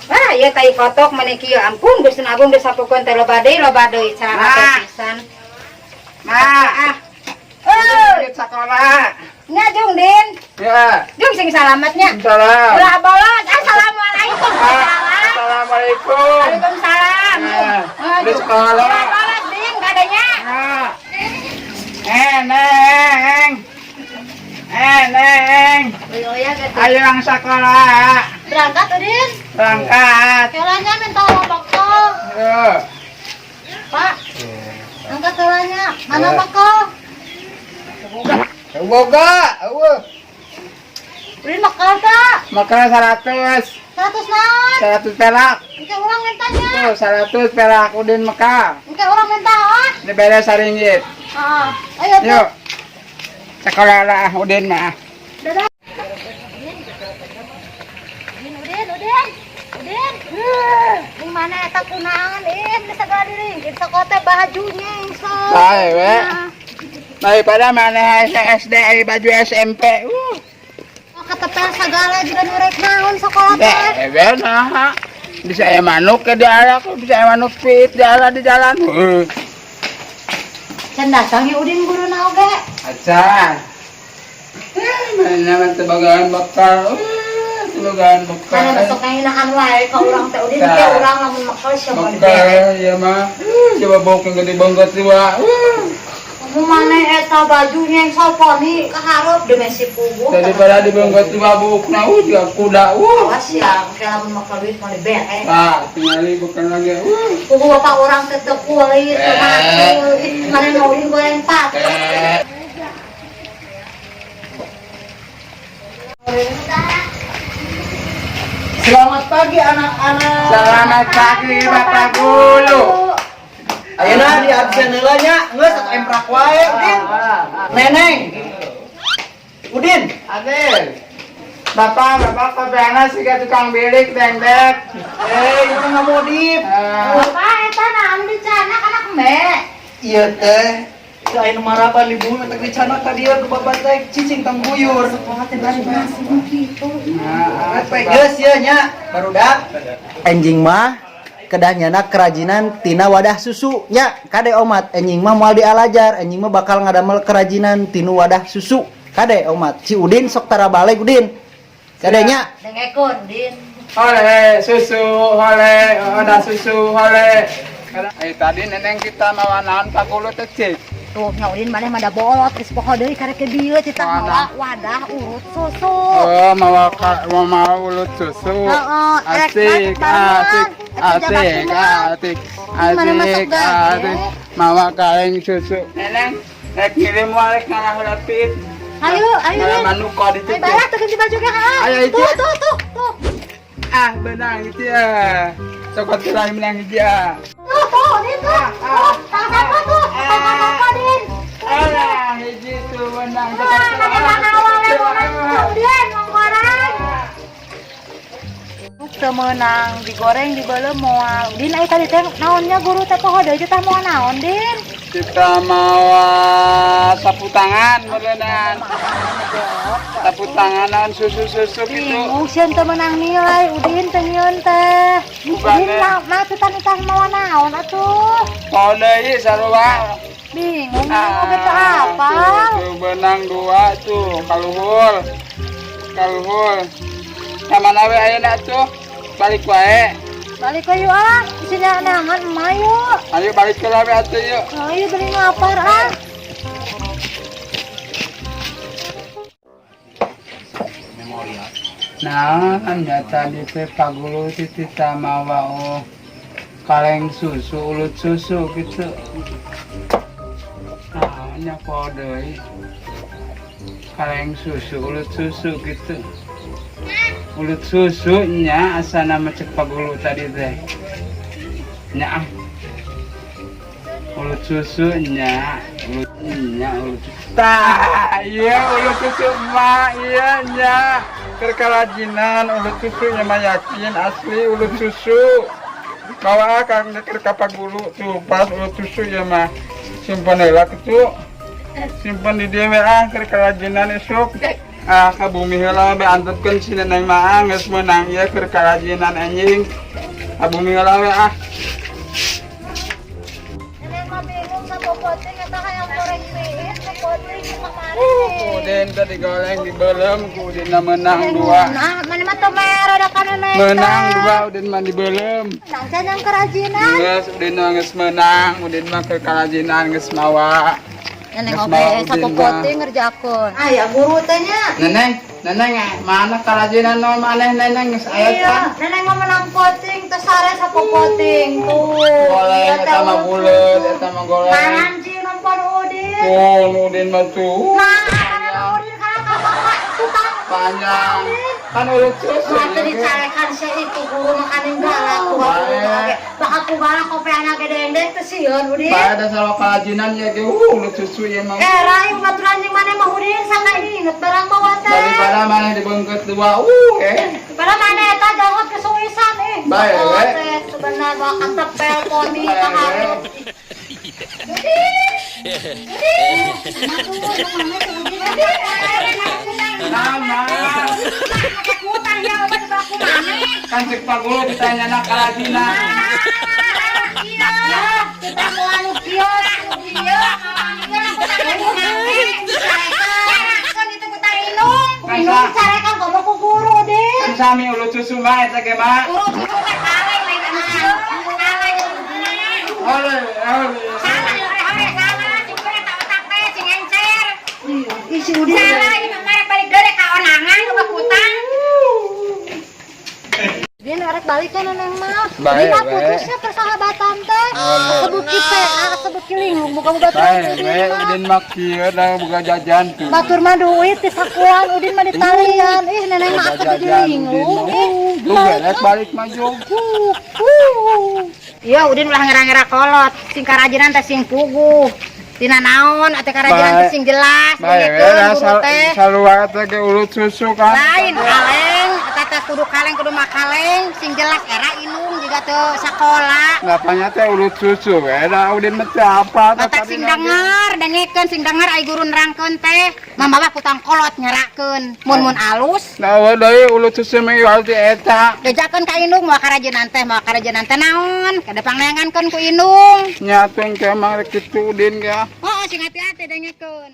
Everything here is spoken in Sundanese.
Wah, ieu tai kotok meni kieu, ampun Gusti Agung, disapukeun teh loba deui, loba deui cara Ma. Teh pisan. Ma, Ah. Eh, duit sekolah. Nya jung, Din. Ya, Jung, sing salamatnya. salam. Ulah bolos. Assalamualaikum. Salam. Assalamualaikum. Waalaikumsalam. Ah, Ah, di jung. sekolah. Ulah bolos, Din, kadanya. Ah. Eh, Neng. Eh, Neng. Ayo ya gitu. Ayo ang sekolah. Berangkat, Udin. Berangkat. Kelanya minta bekal. Yo. Pak, angkat kelanya. Mana bekal? Boga, eueuh. Udin bekal tak? Makan 100. 100 naon? 100 perak. Engke urang mintanya. Tuh, 100 perak Udin Mekah. Engke urang minta ah. Dibere saringgit. Ah, ayo tuh. Yuk. Sekolah lah Udin mah. Dadah. Udin, Udin, Udin. Udin. Di mana eta kunaon, Din? Geus sagala diri. Sakola teh bajunya sok. Bae we. Daripada mana SD ai baju SMP. Oh, ketepel sagala juga nu rek naon sekolah teh. Teh, we nah. Bisa aya manuk ke di arah, bisa aya manuk pit di arah di jalan. Can datang ya Udin guruna oge. Acan. Eh, mana mah teu bekal. Teu bogaan bekal. Karena besok ngahinakan wae ka urang teh Udin, Tah. ke urang lamun makal siapa dibere. Bekal ya mah. Coba bokeng gede banget dua. Kamu mana eta bajunya yang soponi ka hareup demi si puguh. Daripada dibenggot dua bukna juga kuda. Awas ya, ke lamun makal duit mau dibere. Nah, tinggali bukan lagi. Puguh bapak urang teh teu kulit, teu macul. Ih, mana mau Udin goreng pate. Eh. Selamat pagi, anak-anak. Selamat pagi, Bapak Guru. Ayeuna di absen heula nya, geus atuh emprak wae, Udin. Neneng. Udin, Adil. Bapak, bapak kopiana siga tukang bilik dengdek. Eh, itu mah ngamodif. Ah, Bapak eta naon dicanak anak embe? Ieu teh teu aya nu maraban di bumi teh dicanak ka dieu ku bapak teh cicing tong guyur. Sekolah teh bari masih kitu. Nah, Geus ieu nya, barudak. Enjing mah kedah nyana kerajinan tina wadah susu nya, kade omat, enjing mah moal dialajar, enjing mah bakal ngadamel kerajinan tinu wadah susu. Kade omat, si Udin sok tara balik, Udin, kade nya. Dengekeun, Din. Hole, susu, hole, ada susu, hole. Eh, tadi neneng kita mawa naon Pak Guru teh, cik? Tuh, nya Udin maneh mah da bolot geus poho deui karek ke dieu cita Mana? mawa wadah urut susu. Oh, mawa mawa ulut susu. Heeh, erek Asik, barengan. asik, Eta jabak asik, kumaha? asik, Mana masuk asik, gage? Asik. Mawa kaleng susu. Neneng, rek ngirim wae rek ngalah pit. Ayo, ayo. Ngalah Din. manuk kok di Ayo situ. barat tuh ganti baju ge, ha. Ayo, itu. Tuh, tuh, tuh, tuh. Ah, benang itu ya. Cokot lain menang hiji ah. Tuh, tuh, Din tuh. Tuh, tang sampah tuh. Tang sampah, Din. Alah, hiji tuh menang. Wah, mana mah awalnya menang tuh, Din, ngorang. Teu meunang digoreng dibeuleum moal. Din, ai tadi teh naonnya guru teh poho deui teh moal naon, Din? Kita mau sapu tangan berenang. Sapu tanganan susu-susu gitu. Bingung sieun teu meunang nilai Udin teh nyieun teh. Bukan, Udin eh. nah nah teh tah mawa naon atuh? Mau deui sarua. Bingung oge teu apal. Tuh, tuh benang dua tuh kaluhur. Kaluhur. Kamana we ayeuna tuh? Balik wae. Balik we yuk ah, isinya nangan emak yuk. Ayo balik ke we atuh yuk. Ayo beli ngapar ah. Nah, nya tadi teh Pak Guru titah mawa oh, kaleng susu, ulut susu gitu. Nah, nya deui. Kaleng susu, ulut susu gitu. Ulut susu nya asana mah cek Pak Guru tadi teh. Nya ah. Ulut susu nya, ulut nya ulut susu. Tah, iya ulut susu mah, iya nya. Keur kerajinan ulut susu nya mah yakin asli ulut susu. Bawa kang keur ka pagulu tuh pas ulut susu ya mah. Simpen heula kitu. Simpen di dieu we ah keur karajinan esuk. Ah, ka bumi heula be antepkeun si Neneng mah ah, geus meunang ieu keur karajinan anjing. Ka bumi heula we ah. Neneng mah bingung sapopoting eta hayang goreng mie, sapopoting kamari. Udin tadi goreng dibeuleum ku Udin menang dua. Nah, mana mah teu mere da ka Neneng. Menang dua Udin mah dibeuleum. Menang can yang kerajinan. Geus Udin mah geus menang, Udin mah keur karajinan geus mawa. Neneng Geus oge mawa Udin mah. sapopoting ngerjakeun. Ah ya guru teh nya. Neneng, Neneng mana karajinan naon maneh Neneng geus aya Iya, can? Neneng mah menang poting, teu sare sapopoting tuh. Goleng Iya, eta mah buleut, eta mah goleng. Karan ji nonton Udin. Tuh, Udin mah tuh. Nah, karena Udin karena ka bapak tukang Panjang. Kan ulut susu. Mah teu dicarekan seutik guru makanin galak ku guru oge. Bakal ku galak kope anak gede-gede teu sieun Udin. Bae da salah karajinan ya ge ulut susu ya mah. Eh, rai baturan jeung maneh mah Udin sangka inget barang bawa teh. Daripada maneh dibeungkeut dua, Pada mana eta jauh kesuisan eh. Bae, Oh, we. teh sebenar bakal tepel poni Bae, ka we. hareup. Nama. Kan cek pagulu ditanya nak karajinan. Kita mau anu kios, ieu. Indung carekan komo ku guru deh. Kan sami ulut susu mah eta ge mah. Oleh, oleh. Ih, si Udin. Udin arek balik kan Neneng mah. Bae, Udin mah bae. putusnya persahabatan teh. Sebuki teh, sebuki lingung buka-buka Bae, Udin bae mah. Udin mah kieu da boga jajan tuh. Batur mah duit di sakuan, Udin mah di talian. Ih, Neneng mah Boga atuh jadi jajan linglung. Udin Ih, mah. Tuh beres balik mah jauh. Iya, Udin ulah ngera-ngera kolot. Sing karajinan teh sing puguh. Tina naon atuh karajinan teh sing jelas. Bae, dengekeun we guru teh. saluar teh ge ulut susu kan. Lain kaleng, eta teh kudu kaleng kudu makaleng, sing jelas era indung juga teu sakola. Napanya teh ulut susu we da Udin mah teu apa Matak sing denger, dengekeun sing denger ai guru nerangkeun teh. Mamawa kutang kolot nyerakeun. Mun-mun alus, Nah, we deui ulut susu mah ieu teh eta. bejakeun ka indung moal karajinan teh, moal karajinan teh naon? Kada pangneangankeun ku indung. Nya atuh engke mah rek kitu Udin ge. Oh, sing hati-hati dengekeun.